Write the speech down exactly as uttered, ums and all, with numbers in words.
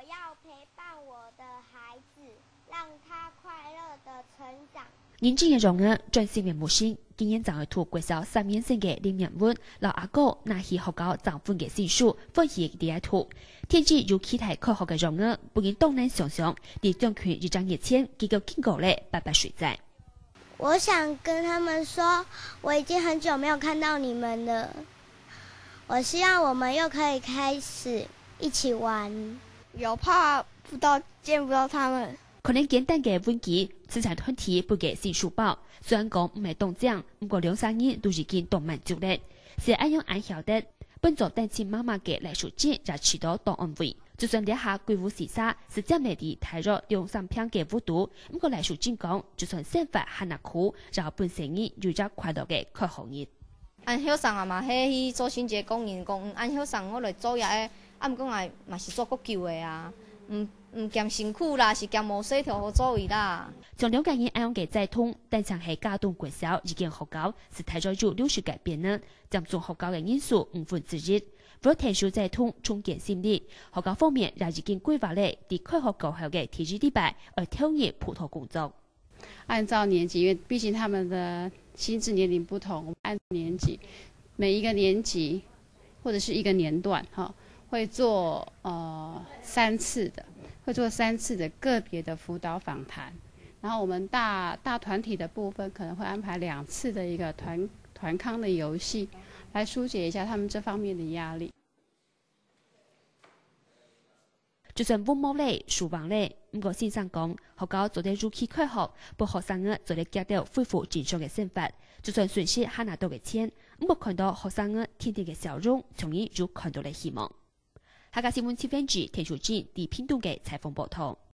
要陪伴我的孩子，让他快乐的成长。認真个養育，專心个目神，今年正愛讀國小三年生个林明文，摎阿哥拿去學校徵婚个信書，歡喜地來讀。天真又期待開學个養育，分人當難想像，在將近一隻月前，結果經過了八八水災。我想跟他们说，我已经很久没有看到你们了。我希望我们又可以开始一起玩。有怕不到，见不到他们。可能簡單个文具，慈善團體分个新書包，雖然講毋係當靚，毋過兩儕人都已經當滿足了。係恁樣恁曉得，本做單親媽媽个賴淑珍也試著當安慰。就算這下歸屋四儕，係佔了在大約兩三坪个屋肚，毋過賴淑珍講，就算生活還那苦，也愛分細人有隻快樂个開學日。 恁後生啊嘛，係去做清潔工人講，嗯，恁後生我來做這个，啊，毋過𠊎嘛是做較久个啊，毋，毋嫌辛苦啦，是嫌無事頭好做位啦。像兩個人恁樣个齋堂，單淨係佳冬國小已經學校，係大約有六十個班呢，佔總學校个人數五分之一。為了𢯭手齋堂重建心力，學校方面也已經規劃了，在開學過後个第一禮拜，愛投入輔導工作。 按照年级，因為畢竟他們的心智年齡不同，我們按年級，每一個年級或者是一個年段，哈，會做，呃，三次的，會做三次的個別的輔導訪談。然後我們大，大團體的部分可能會安排兩次的一個團，團康的遊戲，來紓解一下他們這方面的壓力。 就算屋無了，書房了，毋過先生講，學校做得如期開學，分學生仔做得遽兜恢復正常个生活。就算損失還那多个錢，毋過看到學生仔天天个笑容，總係有看到了希望。客家新聞七分之一田秀珍在屏東个採訪報導。